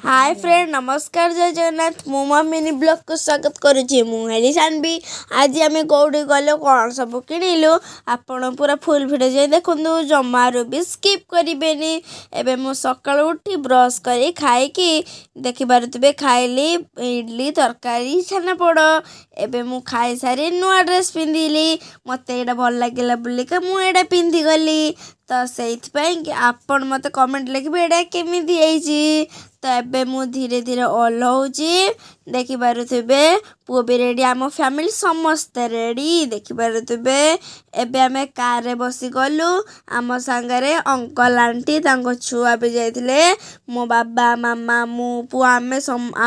ହାଏ friend, ନମସ୍କାର, ଜୟ ଜଗନ୍ନାଥ। ମୁଁ ମୋ ମିନି ବ୍ଲଗ୍କୁ ସ୍ୱାଗତ କରୁଛି। ମୁଁ ହେଲି ସାନ୍ଭି। ଆଜି ଆମେ କେଉଁଠି ଗଲୁ, କ'ଣ ସବୁ କିଣିଲୁ, ଆପଣ ପୁରା ଫୁଲ୍ ଭିଡ଼ିଓ ଯାଇ ଦେଖନ୍ତୁ, ଜମାରୁ ବି ସ୍କିପ୍ କରିବେନି। ଏବେ ମୁଁ ସକାଳୁ ଉଠି ବ୍ରସ୍ କରି ଖାଇକି, ଦେଖିପାରୁଥିବେ, ଖାଇଲି ଇଡ଼ଲି ତରକାରୀ, ଛେନାପୋଡ଼। ଏବେ ମୁଁ ଖାଇସାରି ନୂଆ ଡ୍ରେସ୍ ପିନ୍ଧିଲି। ମୋତେ ଏଇଟା ଭଲ ଲାଗିଲା ବୋଲିକା ମୁଁ ଏଇଟା ପିନ୍ଧିଗଲି। ତ ସେଇଥିପାଇଁ କି ଆପଣ ମୋତେ କମେଣ୍ଟ ଲେଖିବେ, ଏଇଟା କେମିତି ହେଇଛି। ତ ଏବେ ମୁଁ ଧୀରେ ଧୀରେ ଓହ୍ଲଉଛି, ଦେଖିପାରୁଥିବେ। ପୁଅ ବି ରେଡ଼ି, ଆମ ଫ୍ୟାମିଲି ସମସ୍ତେ ରେଡ଼ି, ଦେଖିପାରୁଥିବେ। ଏବେ ଆମେ କାରରେ ବସିଗଲୁ। ଆମ ସାଙ୍ଗରେ ଅଙ୍କଲ, ଆଣ୍ଟି, ତାଙ୍କ ଛୁଆ ବି ଯାଇଥିଲେ। ମୋ ବାବା, ମାମା, ମୁଁ, ପୁଅ,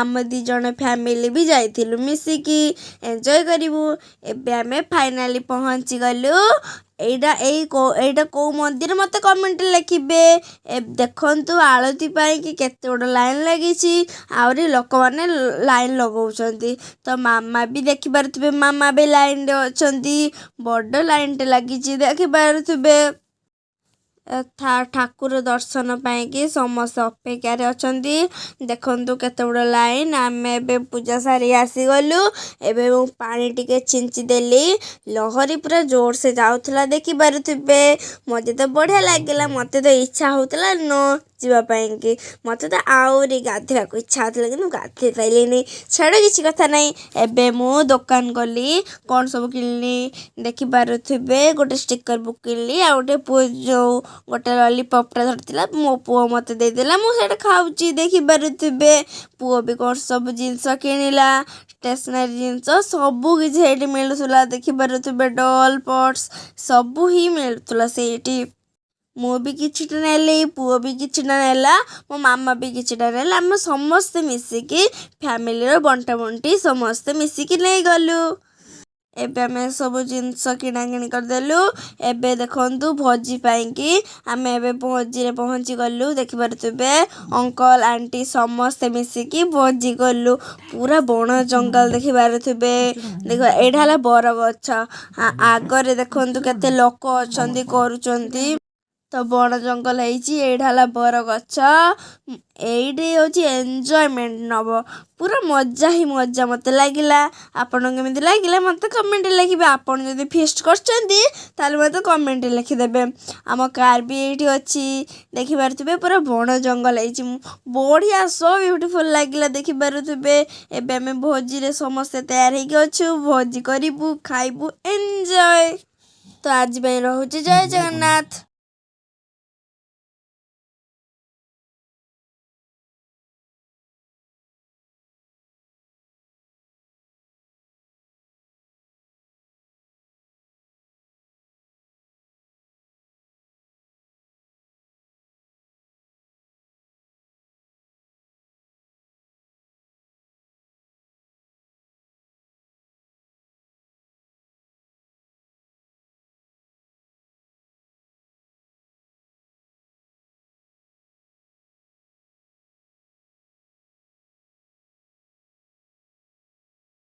ଆମେ 2 ଜଣ ଫ୍ୟାମିଲି ବି ଯାଇଥିଲୁ ମିଶିକି ଏନ୍ଜୟ କରିବୁ। ଏବେ ଆମେ ଫାଇନାଲି ପହଞ୍ଚିଗଲୁ। ଏଇଟା କେଉଁ ମନ୍ଦିର, ମୋତେ କମେଣ୍ଟରେ ଲେଖିବେ। ଦେଖନ୍ତୁ, ଆଳତି ପାଇଁକି କେତେ ବଡ଼ ଲାଇନ୍ ଲାଗିଛି, ଆହୁରି ଲୋକମାନେ ଲାଇନ୍ ଲଗାଉଛନ୍ତି। ତ ମାମା ବି ଦେଖିପାରୁଥିବେ, ମାମା ବି ଲାଇନ୍ରେ ଅଛନ୍ତି। ବଡ଼ ଲାଇନ୍ଟେ ଲାଗିଛି, ଦେଖିପାରୁଥିବେ। ଠାକୁର ଦର୍ଶନ ପାଇଁକି ସମସ୍ତେ ଅପେକ୍ଷାରେ ଅଛନ୍ତି। ଦେଖନ୍ତୁ କେତେ ବଡ଼ ଲାଇନ୍। ଆମେ ଏବେ ପୂଜା ସାରି ଆସିଗଲୁ। ଏବେ ମୁଁ ପାଣି ଟିକେ ଛିଞ୍ଚି ଦେଲି। ଲହରୀ ପୁରା ଜୋରସେ ଯାଉଥିଲା, ଦେଖିପାରୁଥିବେ। ମୋତେ ତ ବଢ଼ିଆ ଲାଗିଲା। ମୋତେ ତ ଇଚ୍ଛା ହେଉଥିଲା ନ ଯିବା ପାଇଁକି। ମୋତେ ତ ଆହୁରି ଗାଧୋଇବାକୁ ଇଚ୍ଛା ହେଉଥିଲା, କିନ୍ତୁ ଗାଧୋଇ ପାଇଲିନି। ଛାଡ଼, କିଛି କଥା ନାହିଁ। ଏବେ ମୁଁ ଦୋକାନ ଗଲି, କ'ଣ ସବୁ କିଣିଲି ଦେଖିପାରୁଥିବେ। ଗୋଟେ ଷ୍ଟିକର ବୁକ୍ କିଣିଲି ଆଉ ଗୋଟେ ପୁଅ ଯେଉଁ ଗୋଟେ ଲଲିପପ୍ଟା ଧରିଥିଲା, ମୋ ପୁଅ ମୋତେ ଦେଇଦେଲା, ମୁଁ ସେଇଟା ଖାଉଛି, ଦେଖିପାରୁଥିବେ। ପୁଅ ବି କ'ଣ ସବୁ ଜିନିଷ କିଣିଲା। ଷ୍ଟେସନାରୀ ଜିନିଷ ସବୁ କିଛି ସେଇଠି ମିଳୁଥିଲା, ଦେଖିପାରୁଥିବେ। ଡଲ୍, ପର୍ସ ସବୁ ହିଁ ମିଳୁଥିଲା ସେଇଠି। ମୁଁ ବି କିଛିଟା ନେଲି, ପୁଅ ବି କିଛିଟା ନେଲା, ମୋ ମାମା ବି କିଛିଟା ନେଲା। ଆମେ ସମସ୍ତେ ମିଶିକି ଫ୍ୟାମିଲିର ବଣ୍ଟା ବଣ୍ଟି ସମସ୍ତେ ମିଶିକି ନେଇଗଲୁ। ଏବେ ଆମେ ସବୁ ଜିନିଷ କିଣାକିଣି କରିଦେଲୁ। ଏବେ ଦେଖନ୍ତୁ, ଭୋଜି ପାଇଁକି ଆମେ ଏବେ ଭୋଜିରେ ପହଞ୍ଚି ଗଲୁ, ଦେଖିପାରୁଥିବେ। ଅଙ୍କଲ, ଆଣ୍ଟି ସମସ୍ତେ ମିଶିକି ଭୋଜି କଲୁ। ପୁରା ବଣ ଜଙ୍ଗଲ, ଦେଖିପାରୁଥିବେ। ଦେଖ, ଏଇଟା ହେଲା ବରଗଛ। ଆଗରେ ଦେଖନ୍ତୁ କେତେ ଲୋକ ଅଛନ୍ତି, କରୁଛନ୍ତି। ତ ବଣ ଜଙ୍ଗଲ ହେଇଛି। ଏଇଟା ହେଲା ବରଗଛ। ଏଇଠି ହେଉଛି ଏନ୍ଜୟମେଣ୍ଟ ନବ, ପୁରା ମଜା ହିଁ ମଜା ମୋତେ ଲାଗିଲା। ଆପଣଙ୍କୁ କେମିତି ଲାଗିଲା, ମୋତେ କମେଣ୍ଟରେ ଲେଖିବେ। ଆପଣ ଯଦି ଫିଷ୍ଟ କରିଛନ୍ତି, ତାହେଲେ ମୋତେ କମେଣ୍ଟରେ ଲେଖିଦେବେ। ଆମ କାର୍ ବି ଏଇଠି ଅଛି, ଦେଖିପାରୁଥିବେ। ପୁରା ବଣ ଜଙ୍ଗଲ ହେଇଛି, ବଢ଼ିଆ, ସୋ ବ୍ୟୁଟିଫୁଲ୍ ଲାଗିଲା, ଦେଖିପାରୁଥିବେ। ଏବେ ଆମେ ଭୋଜିରେ ସମସ୍ତେ ତୟାର ହେଇକି ଅଛୁ। ଭୋଜି କରିବୁ, ଖାଇବୁ, ଏନ୍ଜୟ। ତ ଆଜି ପାଇଁ ରହୁଛି। ଜୟ ଜଗନ୍ନାଥ।